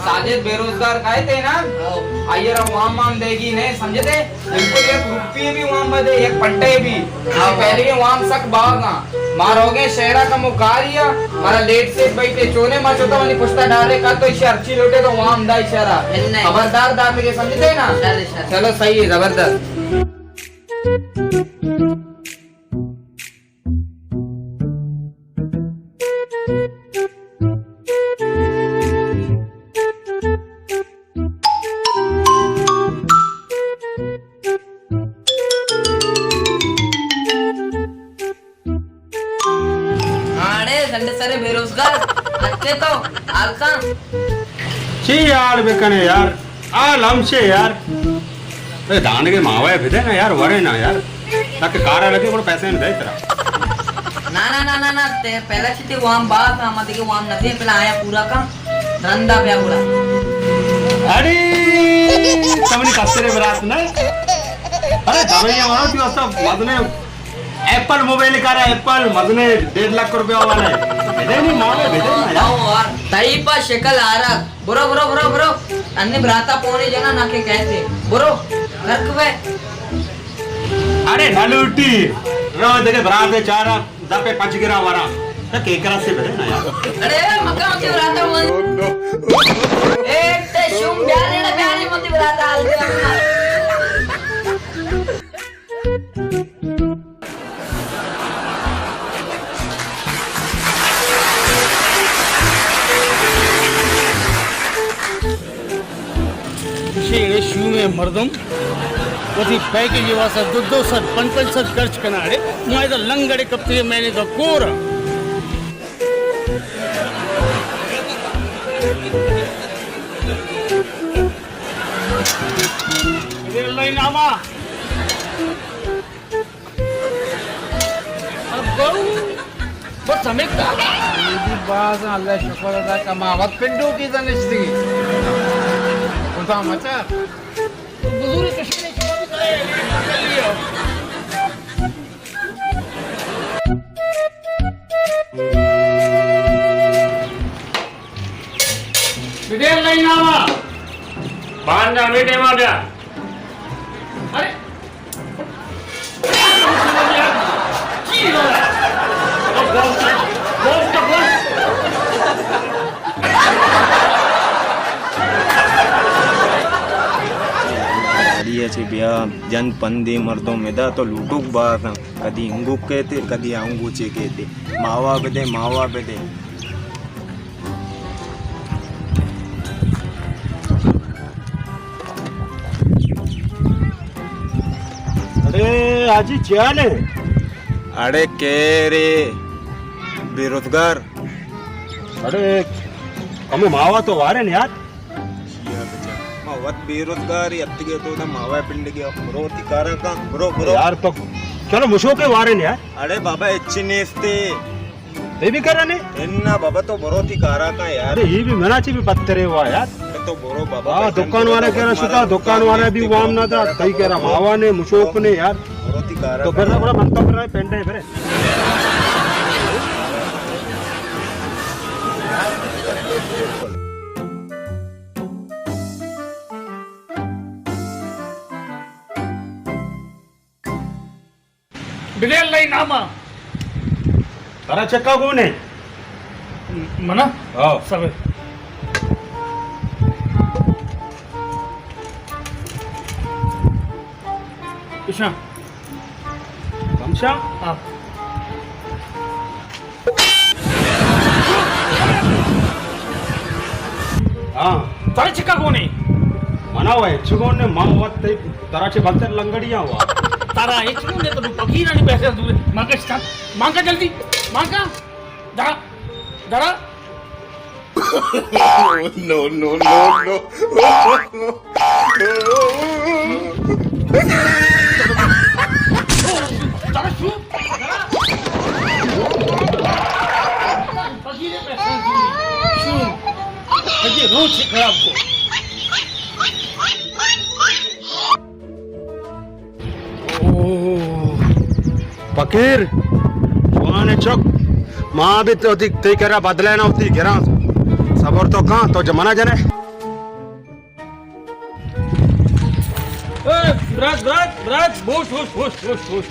ساجد بے روزگار کئیت نا؟ ہاں۔ آئی ءَ را وام وام دیگی نہ، سمجھتے؟ بالکل یک روپی بھی وام مہ دے، یک پنٹے بھی۔ ہاں۔ پہلے یہ وام سک باغ ہاں۔ ما روگے شہرا کمو کاری ہاں، مارا لیٹ سے بیٹھے چونے ما چوتا منی پشتا ڈارے کا تو ایشی ہرچی لوٹے تو وام دا ایشی را۔ خبردار دار کے سمجھتے نا؟ شر، شر۔ چلو صحیح ہے، زبردست۔ آڑے گنڈ سرے بے روزگار، اتے تو حال کن۔ چی حال بکنے یار؟ حال ہمشے یار۔ اے دانگے ماوے بدے نا یار، ورے نا یار۔ تاکہ کارا لگے، بڑا پیسے نہ دے ترا۔ نا، نا، نا، نا، نا، تے پہلا چیتے وام بات، ہم دیگه وام نہ دے، پہلا آیا پورا کن، رندا بیا گڑا۔ اڑے، تمنی کسترے برات نا۔ ارے، دبئی وہاں تھی واسطہ مزنے ایپل موبائل کارا، ایپل مزنے ڈیڑھ لاکھ روپیہ والا ہے۔ بدے نہیں ماوے، بدے نا یار۔ تئی پا شکل آرا۔ برو، برو، برو، برو۔ انی براتا پونے جنا نہ کہ کہتے۔ برو، گھر کو ہے۔ اڑے نہ لوٹی۔ رو دیگه براتے چارا، دپے پچ گرا ورا۔ تو کیکرا سے بدے نا یار۔ اڑے مکا مکے براتا من۔ ایک تے شوم بیارے نا بیارے متی براتا حال دے۔ شیڑے شومیں مردم وتی پیکج واسطہ دو دو سد پنچ پنچ سد خرچ کناڑے، ما ادا لنگڑے کپتے، میں نے تو کور۔ اللہ نامہ۔ ابو، بس ہمیں کا؟ یہ بھی باز اللہ شکر ادا کہ ما وت پنڈو کی زنشتی۔ خدا مچا۔ بزرگ کشمیر کے بعد کرے، کر لیا۔ بدے اللہ نامہ۔ باندا بیٹے ما بیا۔ ارے۔ گاڑی ءَ چہ بیا جند پندے مردم ادا تو لوٹوک باز انت، کدی انگو کیتے، کدی آنگو چے کیتے، ماوا بدے، ماوا بدے۔ اڑے حاجی چے حال ہے؟ اڑے کیرے بے روزگار۔ اڑے کمو ماوا تو وارے نے یار۔ ما وت بے روزگار اتگے تو دا ماوا پنڈگے، برو تی کارا کا، برو، برو۔ یار تو چلو مشوکے وارے نے یار۔ اڑے بابا اچ نیستے۔ تئی بھی کرنے؟ انا بابا تو برو تی کارا کا یار۔ ارے یہ بھی منا چی بھی پترے ہوا یار۔ ارے تو برو بابا، ہاں، دکان والا کہہ رہا شتا، دکان والا بھی وام نہ دا، تئی کہہ رہا ماوا نے، مشوک نے یار۔ برو تی کارا تو کا۔ پھر بڑا من تو پھر پینڈے پھر۔ بدے اللہ نامہ۔ ترا چکا گون ہے؟ منا؟ ہاں۔ سب۔ اشاں۔ کمشا؟ ہاں۔ ہاں۔ ترا چکا گون ہے؟ منا وہ ہچ گون نے، ما وت تئی ترا چے بلتر لنگڑیاں وا۔ ترا ہچ گون نے تو فقیرانی پیسے دور۔ مانگا شتا، مانگا جلدی، مانگا۔ درا، درا۔ No, no, no, no. اوہ، پکیر، جوان چک، ما بھی تو تئی، تئی کرا بدلے نہ ہوتی گراں۔ صبر تو کاں تو جمنا جنے؟ اے، برات، برات، برات، بوش، بوش، بوش۔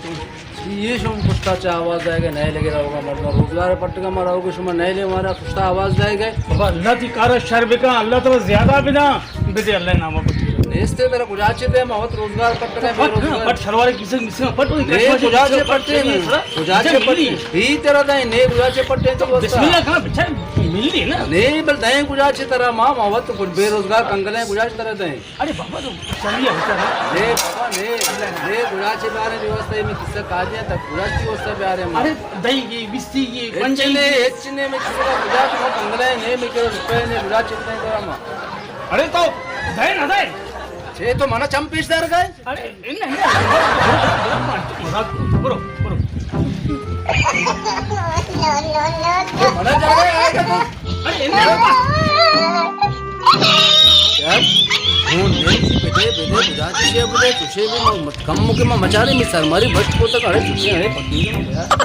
یہ شما پشتا چا آواز دائے گئے، نئے لگے رہو گا مردم۔ روزگار پٹگا ما رہو گے، شما نئے لے مارا پشتا آواز دائے گئے۔ بابا، اللہ تی کارا شر بکا، اللہ تو زیادہ بنا۔ بدے اللہ نامہ پٹی۔ نیستے ترا کجا چے دے، ما وت روزگار پٹگا، بے پٹ، روزگار۔ پٹ شلوارے کسے، کسے پٹ، نے کجا چے پٹے نا؟ کجا چے پٹے؟ ہی ترا دائیں، نے کجا چے پٹے تو بسم اللہ کہاں بچا، مل لی نا۔ نے بل دائیں کجا چے ترا، ما، ما وت بے روزگار کنگلیں، کجا چے ترا دائیں۔ ارے بابا، تو چلیے، بچا نا۔ نے بابا، نے، نے گڑا چے بارے واسطہ میں قصہ کہا دیا تھا، گڑا چے واسطہ بیارے ما۔ ارے دئی گی، بیستی گی، ہچ پنجائی نے، گی۔ ہچ نے میں کسی کا گڑا چے بنگلہ ہے، نے میں کے روپے نے گڑا چے اتنے کرا ما۔ ارے تو دے نہ دے۔ چے تو منا چم پیش دار گئے۔ ارے، نہیں، نہیں، برو، برو، برو، برو۔ یہ بڑا جا رہا ہے، آئے گا تو۔ ارے، نہیں، نہیں۔ یار، ہوں، نہیں، بدے، بدے، بدے، چوشے بدے، چوشے بھی مت کم مکے ما مچارے میں سر ماری بشت کو تک، ارے، چوشے، ارے، پکی یار۔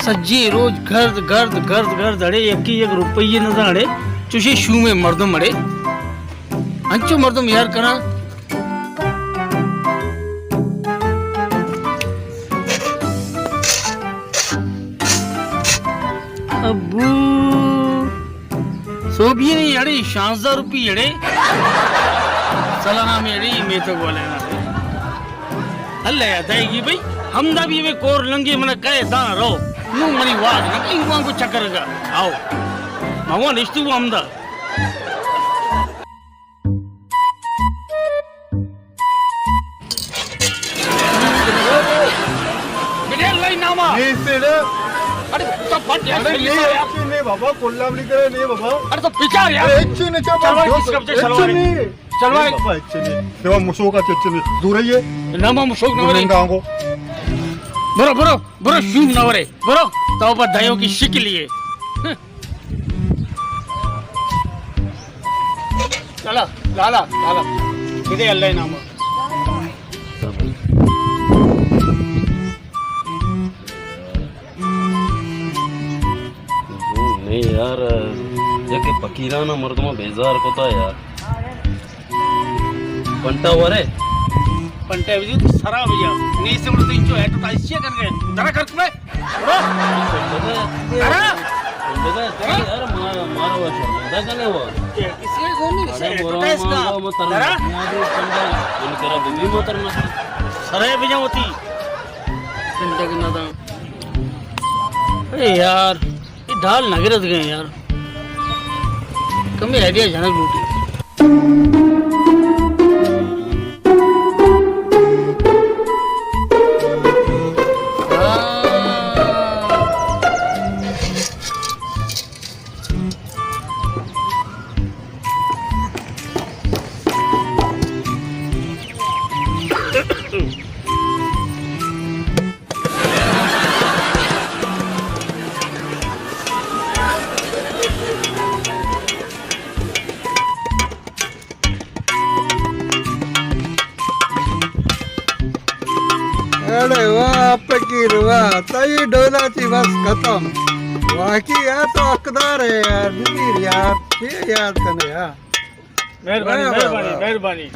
سجی روچ گرد، گرد، گرد، گرد، اڑے یکی یک روپیے نہ داں، اڑے چوشیں شومیں مردم، اڑے انچو مردم یار کناں۔ ابو سوبی اڑے شانزدہ روپی اڑے۔ سلام اڑے میتگ والے نا۔ اللہ یا دائیگی بھئی، ہمدا بھی میں کور لنگے منا کہے داں رو۔ نو منی واز نہ کہیں وہاں کو چکر گا۔ آؤ۔ ماما نشتو ہمدا۔ بجے اللہ ناما۔ نہیں سے نا۔ ارے تو پٹ یار، ارے نہیں، نہیں، یار۔ اچھی نہیں بابا، کلا بڑی کرے نہیں بابا۔ ارے تو بچار یار۔ ارے اچھی نہیں چا، چلو، بابا، اس کب سے اچھی چلو۔ نہیں۔ چلو۔ نہیں بابا، اچھی نہیں۔ دیوا مشوک اچھی نہیں۔ دور ہی ہے۔ نہ، ما مشوک نہ ورے۔ گنگا کو۔ برو، برو، برو، شوم نہ ورے۔ برو، توبہ دیو کی شکل یہ۔ لالا، لالا، لالا۔ بدے اللہ نام۔ نہیں یار، یک فقیرانہ مردماں بیزار کتا یار۔ پنٹا ورے؟ پنٹا بجی تو سرا بجا۔ نہیں سے بڑھتے انچو ایڈورٹائز چیا کر گئے؟ درا کر تمہیں۔ برو۔ درا۔ درا۔ یار، مارا، مارا وہ شرمندہ کنے وہ۔ کسی کو نہیں، ارے برو، ایڈورٹائز کا۔ مارا وہ ترا درا۔ بنیادی پنڈا، من کرا بی بی مترنا۔ سرے بجا ہوتی۔ پنڈا کے نہ داں۔ ارے یار، یہ ڈال نہ گرد گئے یار۔ کمی آئیڈیا جنک لوٹی۔ اڑے واہ پکیر واہ، تئی ڈولا چی بس ختم۔ واقعی یار تو حقدار ہے یار، بگیر یار، یہ یار کنے یار۔ مہربانی، واہ، واہ، مہربانی، واہ۔ مہربانی۔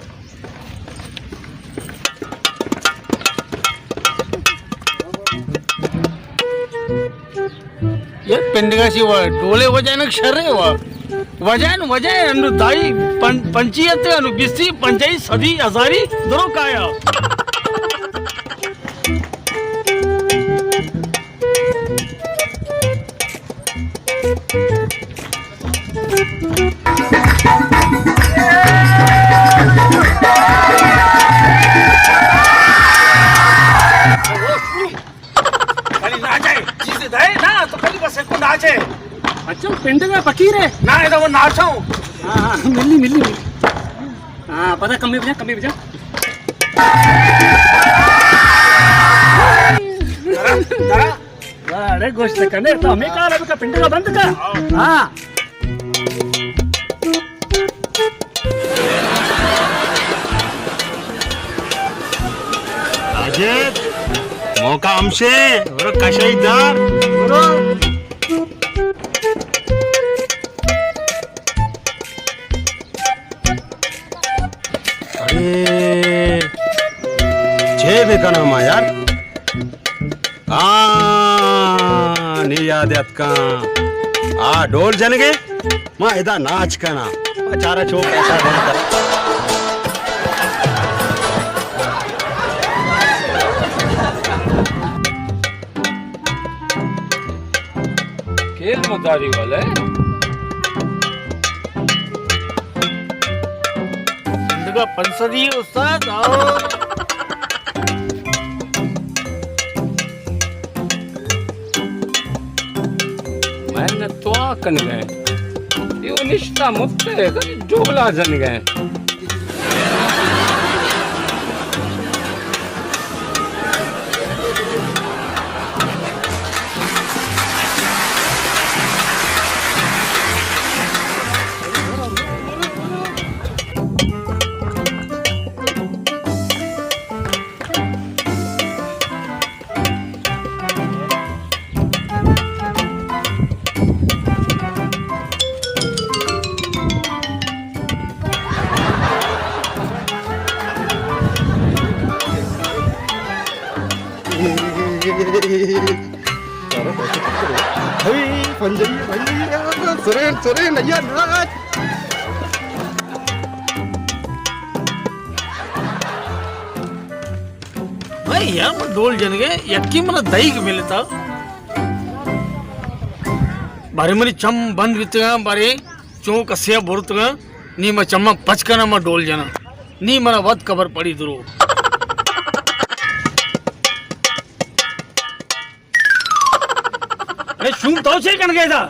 یہ پنڈگا سی وا ڈولے وجائنک شرے وا۔ وجائن، وجائن، انو دائی پن-، پنچیت، انو بیسی، پنجائی، صدی، ہزاری، درو کایا۔ پہلی ناچے، چیزے دے نا، تو پہلی بس ایک کو ناچے۔ اچھا، پنڈگا فقیر ہے؟ نا، ادا وہ ناچاؤں۔ ہاں، ہاں، ملی، ملی، ملی۔ ہاں، پتہ کمی بجا، کمی بجا۔ درا، درا۔ اڑے گوشت کنے تو ہمیں کار ابھی کا پنڈ کا بند کا۔ ہاں۔ اجے موقع ہمشے، برو کشائی دار، برو۔ اڑے، چے بکناں ما یار؟ ہاں، نی یاد اتکاں۔ آ ڈول جنگے، ما ادا ناچ کناں۔ ما چارا چو پیسہ بنتا۔ کھیل مداری والے۔ زندگا پنسدی استاد، آؤ۔ محنت تو آ کنگے۔ یہ نشتہ مفت ہے، کبھی ڈولا جنگے۔ سرین، سرین، یا ناچ۔ بھائی یار، من ڈول جنگے، یکی من دئیگ ملتا۔ بارے منی چم بند بیتگاں، بارے چون کسیا برتگاں، نی ما چماں پچ کناں، ما ڈول جناں۔ نی منا وت خبر پڑی درو۔ اے شوم تو چے کنگے دا؟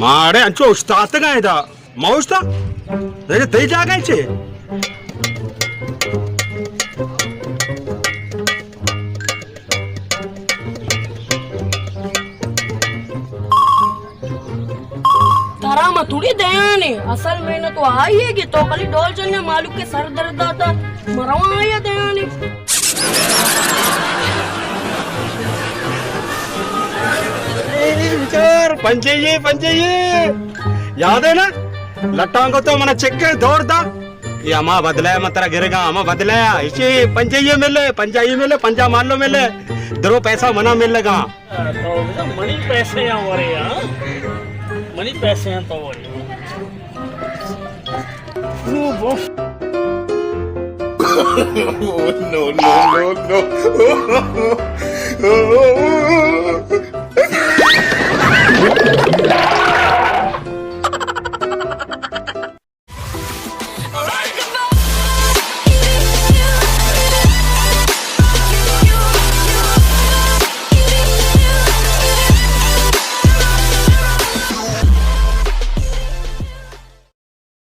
ما اڑے انچو اشتاتگاں ادا۔ ما اوشتا؟ دگہ تئی جاگہ چے؟ ترا ما تھوڑی دیانے، اصل محنت تو آئی ہے کہ تو کلی ڈول جنگے، مالوک کے سر درد داتا، مرواں آئی ہے دیانے۔ اے بچار، پنجے یہ، پنجے یہ۔ یاد ہے نا؟ لٹاں کو تو منا چکے دور دا۔ یہ ہما بدلہ ہے، من ترا گرگا، ہما بدلہ ہے۔ اسی پنجے یہ ملے، پنجا یہ ملے، پنجا مالو ملے۔ درو پیسہ منا مل لگا۔ تو منی پیسے ہیں ورے، ہاں؟ منی پیسے ہیں تو ورے۔ No, no, no, no.